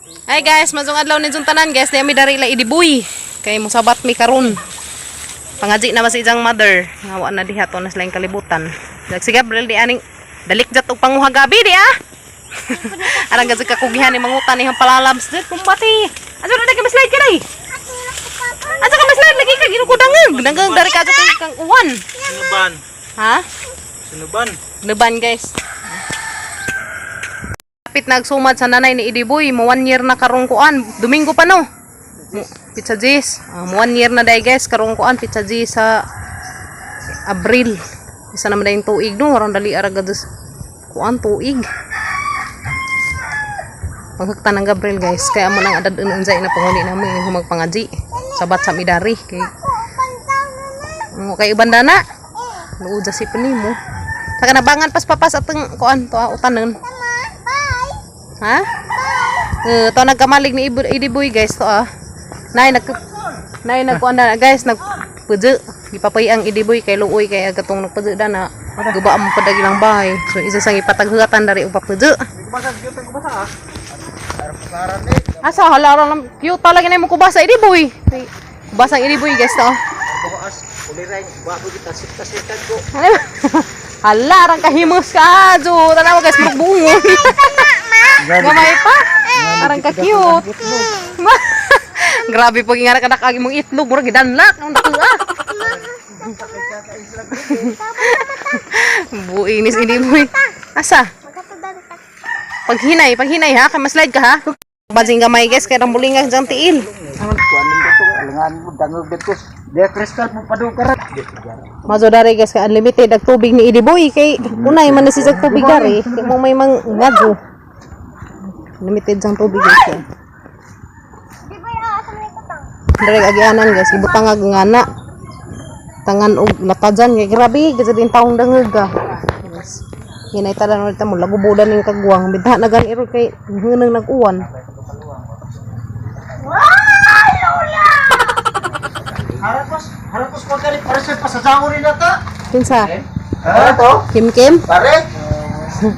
Hi guys, maayong adlaw ninyong tanan, guys. Di mi dari ila Idiboy. Kay mosabat mi karon. Pangaji na ba si iyang mother? Nga wa na diha to na sila yung kalibutan. Dag si Gabriel di aning dalik jat og panguha gabi di ah. Arang gazig kakugihan ni mangutan ni palalabs dit kumbati. Asa na ka slide ka day? Asa ka slide lagi ka ginuko dangag. Dangag dari ka kay kang uwan. Sinuban. Ha? Sinuban. Nuban, guys. Kapit nagsumad sa nanay ni Idiboy, mo 1 year na karong kuan. Domingo pa, no? Petsa 10. Ah, mo 1 year na day, guys, karong kuan petsa 10 sa Abril. Isa naman dayong tuig, no, warang dali ara gadus kuan tuig. Panghaktan ng Gabriel, guys, kaya mo nang adad unsay na panguni namo yung humagpangaji. Sabat sa midari kay mo kay uban dana. Luod sa sipon nimo. Saka nabangan pas papas atong kuan to ah, utanon. Ha? Eh, to nagkamalig ni Idiboy, guys, to ah. Nay nagkuan na, guys, nagpudyo. Gipapay ang Idiboy kay luoy kay agatong nagpudyo da na guba ang padag ilang bahay. So isa sang ipataghatan dari og papudyo. Asa hala ra lang cute talaga na mo kubasa Idiboy. Kubasa ang Idiboy, guys, to. Bukas, uliray, bago kita sita-sita ko. Hala, rang kahimos ka, jo. Tanawa, guys, murag buongon. Gamay pa. Arang ka cute. Grabe pag ingara ka nakagi mong itlog, murag gidanlak ang dako ah. Buinis ini boy. Asa? Paghinay, paghinay ha, kay maslide ka ha. Basing gamay, guys, kay rambulingan jang tiil. Kuan dito, alangan mo dangog dito. De kristal mo padung karat. Mazo dari, guys, kay unlimited ang tubig ni Idiboy kay unay man na siya tubig dari kay mo may mang ngadyo. Limited sang tubig, guys, eh. Dari agianan, guys, ibutang ag ngana. Tangan og latajan kay grabe kasi din taong dangog ka. Yes. Hinay talan ulit mo lagubodan ning kagwang bidha na gani iro kay hunang nag-uwan. Harapos, harapos ko kali para sa pasasango rin nata. Kinsa? Ha to? Kim Kim? Pare.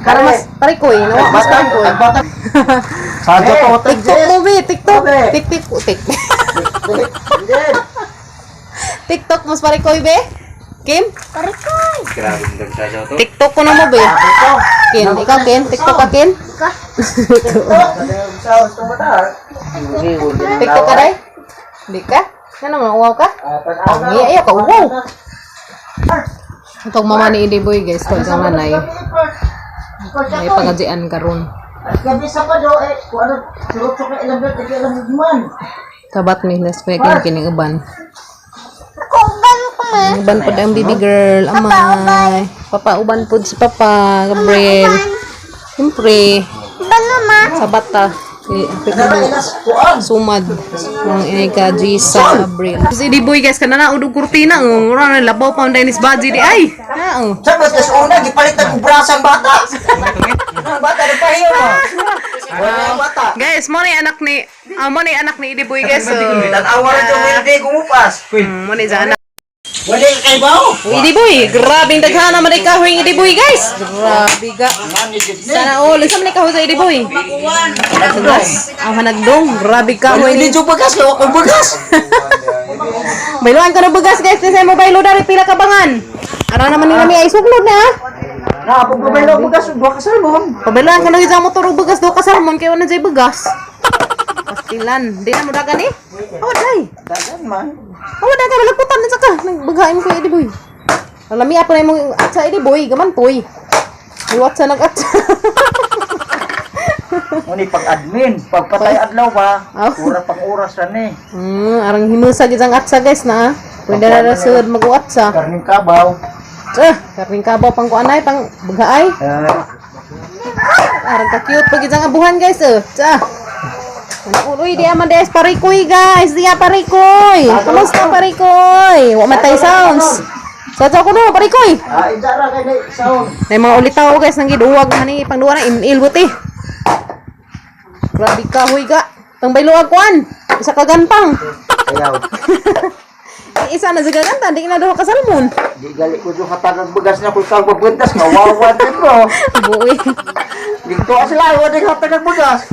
Para mas parikoy, no? Mas parikoy. Bata. Sa to. TikTok movie, TikTok. Obe. Tik tik tik. TikTok mas parikoy be? Kim? Grabe ng sa to. TikTok ko na mo be. Ken, ikaw Ken, TikTok ka, Ken? TikTok ka day? Di ka? Ano naman, uwaw ka? Ay, ayaw ka, uwaw. Itong mama ni Idi Boy, guys, to isang nanay. May pagajian karon. Gabi sa pa do eh kung ano surot ka ilang bet ilang man. Sabat mi nas ko kin kining uban. Uban pod ang baby girl, amay. Papa, uban pod si Papa Gabriel. Siyempre. Sabat ta. Eh, apit na mo. Kuan. Sumad ng ika Gisa Abril. Si Idi Boy, guys, kana na udog kurtina oh. Mura na labaw pa ang Dennis Badji di ay. Na oh. Sa mas kas una gipalitan og brasa ang bata. Ang bata nagpahiyo mo. Wala ang bata. Guys, mo ni anak ni ah, mo ni anak ni Idi Boy, guys. So, Tan-awa ra jud wilde gumupas. Mo ni sa anak. Wala kay bawo. Uy, Idi Boy, grabe ang daghana man ay kahoy ng Idi Boy, guys. Grabe ga. Sana all, isa man ay kahoy sa Idi Boy. Bagas. Ang hanagdong, grabe kahoy Hindi ni. jud bagas kay wa koy bagas. Bayluan ka na bagas, guys, kasi mo baylo dari pila ka bangan. Ara naman nila mi ay suglod na. Ah. Na pag babaylo bagas duha ka salmon. Pabayluan ka na gyud sa motor og bagas do ka salmon kay wala na jay bagas. Pastilan, di na mo dagan eh. Awa day. Dagan man. Awa dagan malagputan na sa ka. Nagbaghain ko Idi Boy. Alami pa na imong atsa Idi Boy, gaman toy. Iwat sa nag-atsa. Muni pag admin, pagpatay adlaw ba? Oh. Ura pang oras ra ni. Arang himusa gid ang atsa, guys, na. Ah. Pwede na ra sud mag-uatsa. Karning kabaw. Ah, karning kabaw pang kuanay pang baghaay. Eh, Arang ka cute pag ang abuhan, guys, oh. Tsa. Uy, di man des parikoy, guys. Di parikoy. Kamusta parikoy? Wa man tay sounds. Sa ko no parikoy. Ah, ida ra kay ni sound. May mga ulitaw, guys, nang giduwag man ni pangduwa na inil buti. Grabe ka huy ga. Tang bayluag kuan. Isa ka gantang. Ayaw. Isa na sa gantang, di na duha ka salmon. Di gali ko yung hatag bagas na kung kang babuntas nga wawan din mo. Buoy. Dito sila wa din hatag bagas.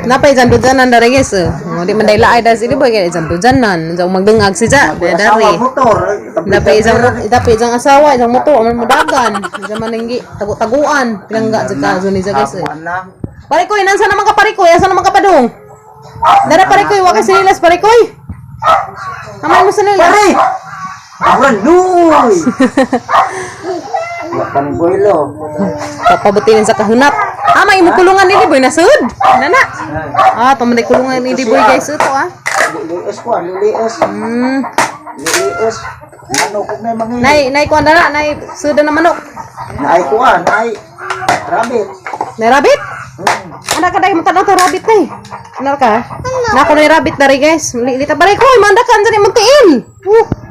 Napay jandujanan dari guys. Eh. Oh, di man laay da si boy kay jandujanan. Jaw magdungag si ja. Asawa Dari. motor. Napay isang asawa, isang motor, aman mo dagan. Isa man nanggi tagu-taguan. Pinangga jud ka ni ja guys. Eh. Na. Parikoy, nansa naman ka parikoy? Asa naman ka padung? Dara parikoy, wa kay sinilas parikoy. Amay mo sinilas. Pare! Awan, luoy! Wakan boilo. Papabuti sa kahunap. Ah, may imo kulungan ni boy nasud. Nana. Ah, tumanday kulungan ni boy guys ito ah. Liis ko, liis. Liis. Ano kung may mga Nay, nay kuan dara, nay suda na manok. Naay ko ah, naay. Rabbit. Nay rabbit. Anak ka dai mo tanaw ta rabbit nay. Ano ka? Na ko nay rabbit dari guys. Lita pare ko, manda ka andyan imong tiil.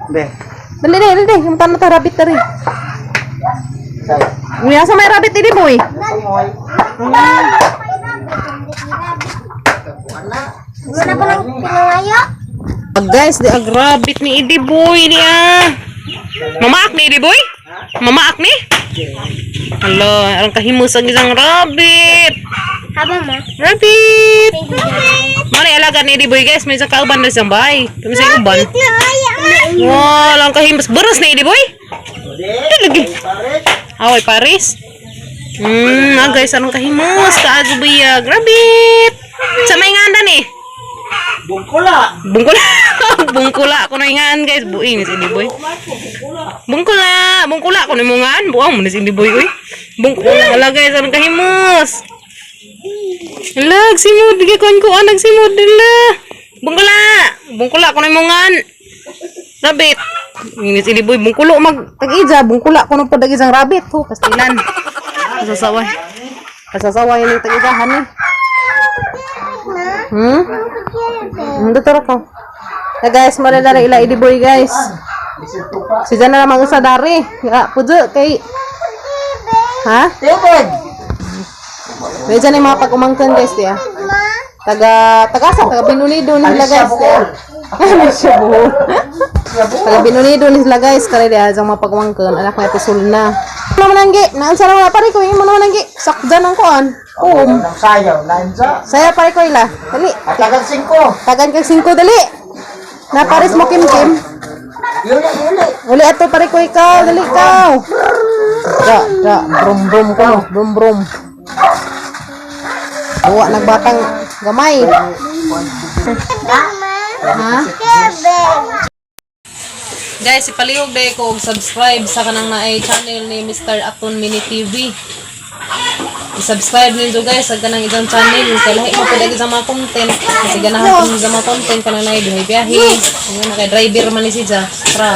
Be. Dali dali dali, imong tanaw ta rabbit dari. Say. Unya sa may rabbit ini boy. Tungoy. Wala pa lang pinangayo. Ah, guys, di ag rabbit ni Idi boy niya. Mamaak ni Idi boy? Mamaak ni? Hala, ang kahimus ang isang rabbit. Haba ma. Rabbit. Mali alaga ni Idi boy guys, may isang kauban na isang bahay. Kami sa uban. Wow, ang kahimus. Buros ni Idi boy. Lagi. Away Paris. Ah guys, anong kahimus? Kaadto biyag. Rabbit. Sa may nganda ni. Bungkula. Bungkula. Bungkula ko na ingaan guys. Buing ni si Indi Boy. Bungkula. Bungkula ko na mo ngaan. Buang mo na si Indi Boy uy. Bungkula. Wala guys, anong kahimus? Hala, nagsimod. Gikuan ko ah, nagsimod. Hala. Bungkula. Bungkula ko na mo ngaan. Rabbit. Ini si Indi Boy. Bungkulo mag tag-ija. Bungkula ko na po isang rabbit. Oh, pastilan. Pasasaway. Pasasaway ni tag-ijahan ni. Dito ra ka. Na guys, malala ila idi boy guys. Si Jana na mag-usa dari. Ya, pujo kay Ha? Tibig. May dyan yung mga pag-umangkan guys diya. Taga taga sa taga Binunido ni sila guys. Diya. Alicia Bohol. Taga Binunido ni sila guys kare diya sa mga pag-umangkan anak may pisul na. Ano man nanggi? Naansa na wala pare ko imo naman nanggi. Sakjan ang kuan. Kum. Nang sayaw, nansa. Saya pare ko ila. Dali. At tagal singko. Tagan kag 5 dali. Na pares mo kim kim. Yuli, yuli. Uli ato pare ko ikaw, dali ikaw. Da, da, brum brum ko, brum brum. Buwa nagbatang gamay. Ha? Guys, ipalihog day ko og subscribe sa kanang naay channel ni Mr. Aton Mini TV. I-subscribe ninyo guys sa kanang isang channel kay lahi mo pud ang isang mga content kasi ganahan ko sa mga content kanang naay biyahe-biyahe. Nga na kay driver man ni si Ja. Tra.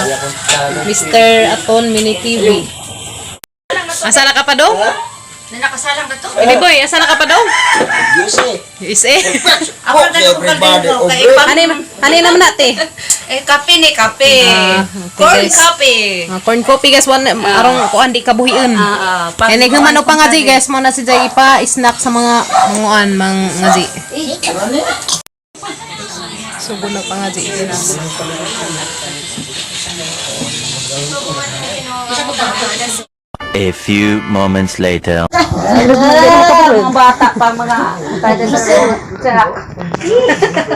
Mr. Aton Mini TV. Asa na ka pa daw? Nakasalang ka to? Hindi boy, asa na ka pa daw? USA. USA. Ako na lang Everybody kung over. kay pang Ani ani naman nate. eh kape ni kape. Ah, okay, Corn guys. kape. Ah, corn coffee guys, one arong kuan di kabuhion. Ah, ah, Eh, naghuman pa nga di guys, mo na si Jay ipa snack sa mga manguan mang nga di. Sugo na pa nga di. A few moments later. Mga bata pa mga tayo sa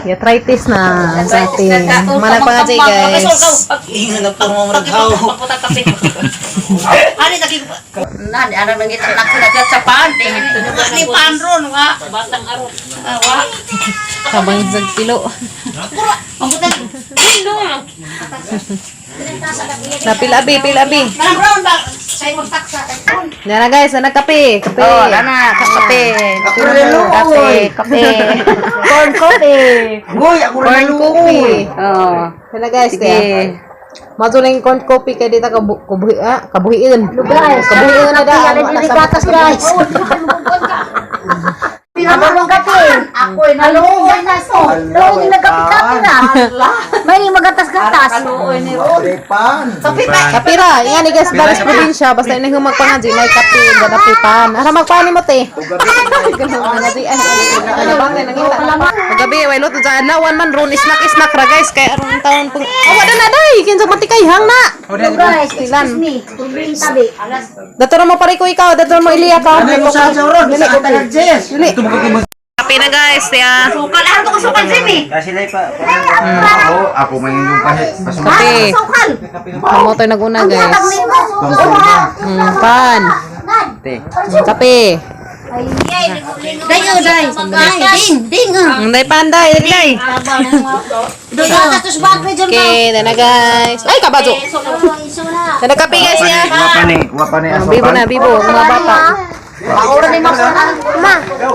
Arthritis na sa atin. Mana pa nga di guys. Ingat na po mga naghaw. Ani nagi nani ana nang itang nako na sa pan. Ni pan ron wa. Batang arot. Wa. Kabang sa kilo. Mambutan. Na pilabi, pilabi. Manang brown ba? Say magtaksa. Nara guys, na kape. Kape. Oh, ana kape. Ako rin Kape, kape. Corn coffee. Goy, ako rin Corn coffee. Oh. Nara guys, Sige. Mato na yung corn coffee kay dita kabuhi ah, kabuhiin. Guys, Kabuhiin na da. Kape, gatas guys. Pinamang kape. Ako'y Naluoy na so. Luoy na kape-kape na. May magatas-gatas. Pan. Kape pa. Kape ra, yan guys, dalas probinsya, basta inay humagpangaji, may kape, ganapi pan. Ara magpaani mo te. Ganun ay, ano ba nangita. Paggabi, way luto dyan. Lawan man ron, snack snack ra guys, kay aron taon pang. Oh, wala na day, kinsa matikay hang na. Hello guys, excuse me. Kubring tabi. Dato mo pare ko ikaw, dato mo Ilya ka. Ano yung sa ron? Sa tagal Jess. Dili. Kape na, guys, ya. Sukal, ano ko sukal, Jimmy? Kasi lay pa. Ako, ako may yung kahit. Kape. Sukal. Kamo to'y naguna, guys. Pan. Te. Kape. Dayo, day. Ay, ding, ding. Ah. Day pan, day, day. Doyo, tatos bag ni John. Okay, na guys. Ay, kabajo. Dana kape, guys, ya. Wapani, wapani Oh, bibo na, bibo, mga bata. Ma.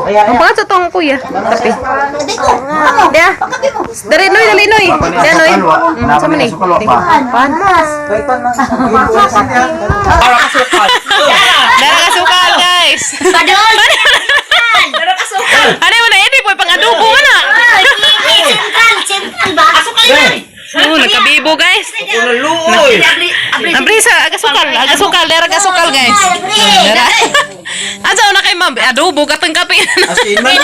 Ang pangat sa tong kuya. Kape. Dia. Dali noy, dali noy. Dia noy. Sa man eh. Pan. Dara kasukal, guys. Padol. Dara ka sukal. Ano mo na ini po pang adobo man na. Sentral, sentral ba? Sukal yan. Oh, nagkabibo, guys. Luoy. Abli, abli. Ang brisa, agasukal, agasukal, dara kasukal, guys. Dara. Asa una kay ma'am, adobo katong kape. Asin man.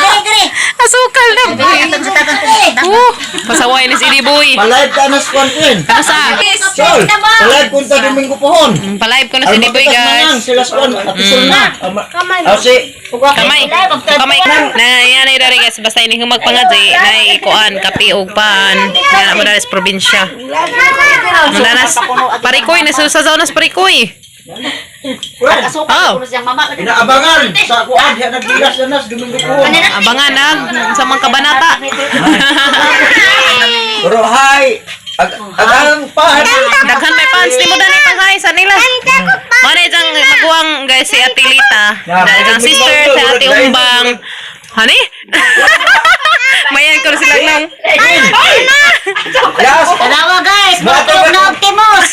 Asukal na. Oh, pasaway ni si Boy. Palive ka na sa Queen. Ano sa? Sol, palive kung ta Domingo pohon. Palive ko na si Boy, guys. Sila sa Kwan, at Sol na. Ah, si Kamay. Kamay. Na yan ay dari, guys, basta ini humagpangadzi na ikuan kape og pan. Yan mo dari sa probinsya. Mandanas parikoy na sa zonas parikoy. Sukal, Oh. kuno siyang mama. Inaabangan sa kuan diha nagbigas na nas Domingo pohon. Abangan na sa mga kabanata. Pero hi. Ag agang pan. Daghan may pants ni mo dani panghay sa nila. Mao na jang maguwang, guys, si Ate Lita. Na jang sister si Ate Umbang. Hani? Mayan ko na sila nang. Yes. Tanawa, guys, matulog na Optimus.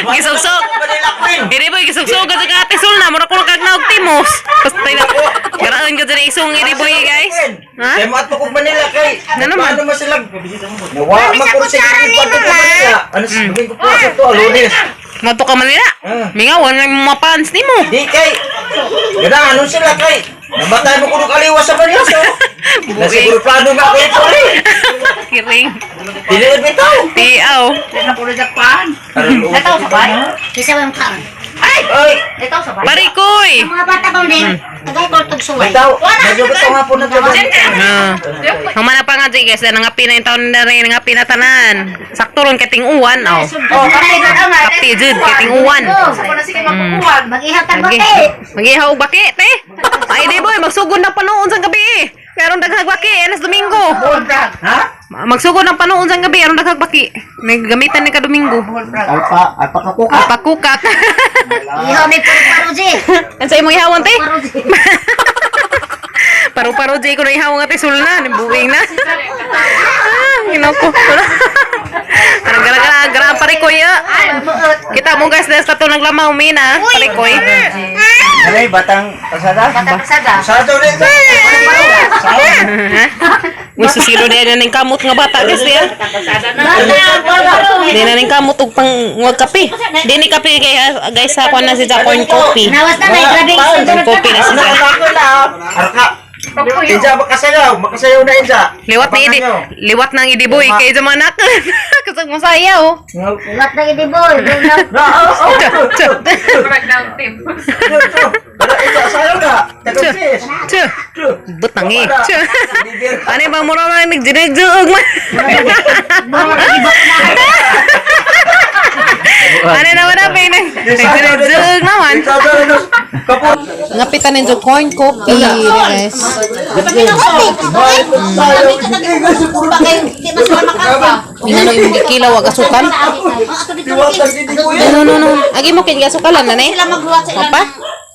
Gisugsog. Manila Queen. Hindi boy, gisugsog ka sa Ate Sul na. Mura ko kag naog timos. Basta na. Garaan ka dyan isong iri boy, guys. Ha? Kay mo ato kog Manila kay. Ano naman? Paano man sila? Nawa man ko sa Manila. Ano sa Domingo pohon sa to Lunes. Mato ka Manila. Ah. Mingawan na yung mga pants ni mo. Di kay. Gana ano sila kay. Namatay mo kuno kaliwa sa Manila so. Na siguro plano nga ko ito eh. Kiring. Dili bitaw. Tiaw. Na puno siya pan. Nataw sa bay? Kisa mo yung kaan. Ay! Ay, Nataw sa bay? Parikoy. Ang mga bata ko din, tagay ko tug suway. bitaw. Medyo bitaw nga po na to. Ah. Humana pa nga dyan, guys. Nangapi na yung taon na rin. Nangapi na tanan. Sakto ron kating uwan. Oh. Oh, kape jud ang nga. Kape jud kating uwan. Sa kuno sige makukuhan. Mag-ihaw tag Lagi. bate. Mag-ihaw og baki, te. Ay, di boy, magsugod na panoon sa gabi eh. Karon daghang baki, alas Domingo. Ha? Magsugod ng panoon sa gabi, aron daghang baki. May gamitan ni ka Domingo. Alpa, alpa ka kuka. Alpakukak. Ihaw may paro-paro ji. Ano sa imong ihawan, te? Paro ji. Paru-paro jay ko na ihawan nga te sulna, ni buwing na. Ah, ginoo ko. Parang gara-gara, gara parikoy ah. Kita mo, guys, dahil sa to naglamaw mina, parikoy. Alay, batang pasada. Batang pasada. Pasada ulit. Ha? Uy, susilo na yan ng kamot nga bata, guys, diya. Pasada na. Di na ning kamot og pang wag kape. Di ni kape kay guys sa kuan na si Jacorn coffee. Nawas na may grabe Corn coffee na si Ano Jack. ako na? Arka. Inja makasayaw, makasayaw na inja. Liwat na idi, liwat nang idi boy kay sa manak. Kasag mo sayaw. Ulat na idi boy. Na, oh, oh. Tsa, Inja sayaw na. Tagusis. tsa. Butang eh. Tsa. Ano ba mura man nagdinagduog man. Ano naman na pin nagdinagduog naman. Ngapitan ninyo corn coffee, guys. Ingano yung gikilaw ag asukal. No, no, no. Agi mo kin gasukalan na ni. Papa?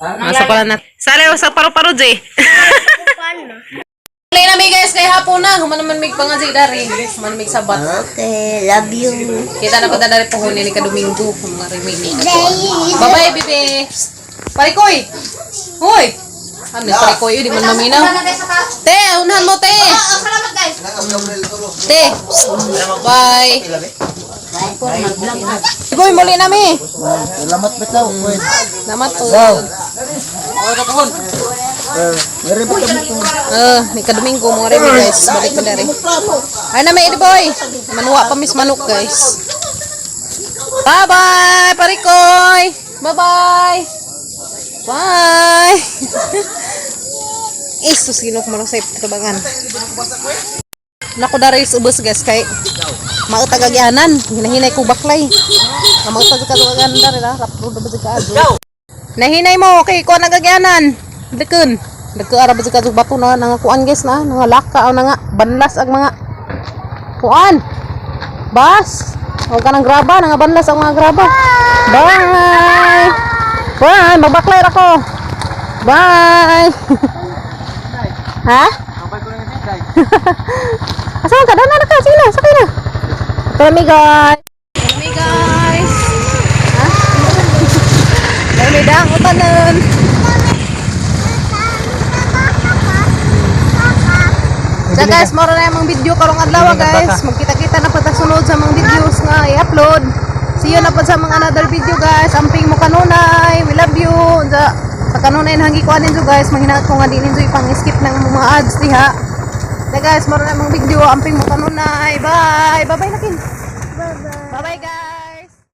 Masukalan na. Sale sa paru-paro jay. Wala na mi, guys, kay hapon na. Human naman mig pangaji dari. Human mig sabat. Okay, love you. Kita na pa dari pohon ni ka Domingo mga remaining. Bye-bye, bebe. Parikoy. Hoy. Ano parikoy di man maminaw. Te, unahan mo, te. Salamat, guys. Te. Bye. Boy, muli na mi. Salamat bitaw. Salamat po. Ni ka Domingo mga remi, guys. Balik pa dari. Ay na may boy. Manuwa pa mis manok, guys. Bye-bye, parikoy. Bye-bye. Bye. Eh, sus, Ginoo ko sa tabangan. Nako dari sa ubos, guys, kay mautagagyanan. Hinahinay ko baklay. Nga mautagagyanan dari la, rapro da ba ka ajo. Nahinay mo kay ko nagagyanan. Deken. Deke ara ba ka bato na nga kuan, guys, na nga laka o na nga banlas ang mga kuan. Bas. O kanang graba, nga banlas ang mga graba. Bye. Bye, magbaklay ra ko. Bye. Ha? Asa ka? Dana na ka. Sige na, sakay na. Tell me, guys. Tell me, guys. Ha? Tell me dang utanan. So guys, moro na yung mga video karong adlaw, guys. Magkita-kita na pa ta sunod sa mga videos nga i-upload. See you na pa sa mga another video, guys. Amping mo kanunay. We love you. Sa kanunay na hangi ko ninyo, guys. Manghinaot ko nga di ninyo ipang-skip ng mga ads diha. So guys, moro na yung mga video. Amping mo kanunay. Bye. Bye-bye na.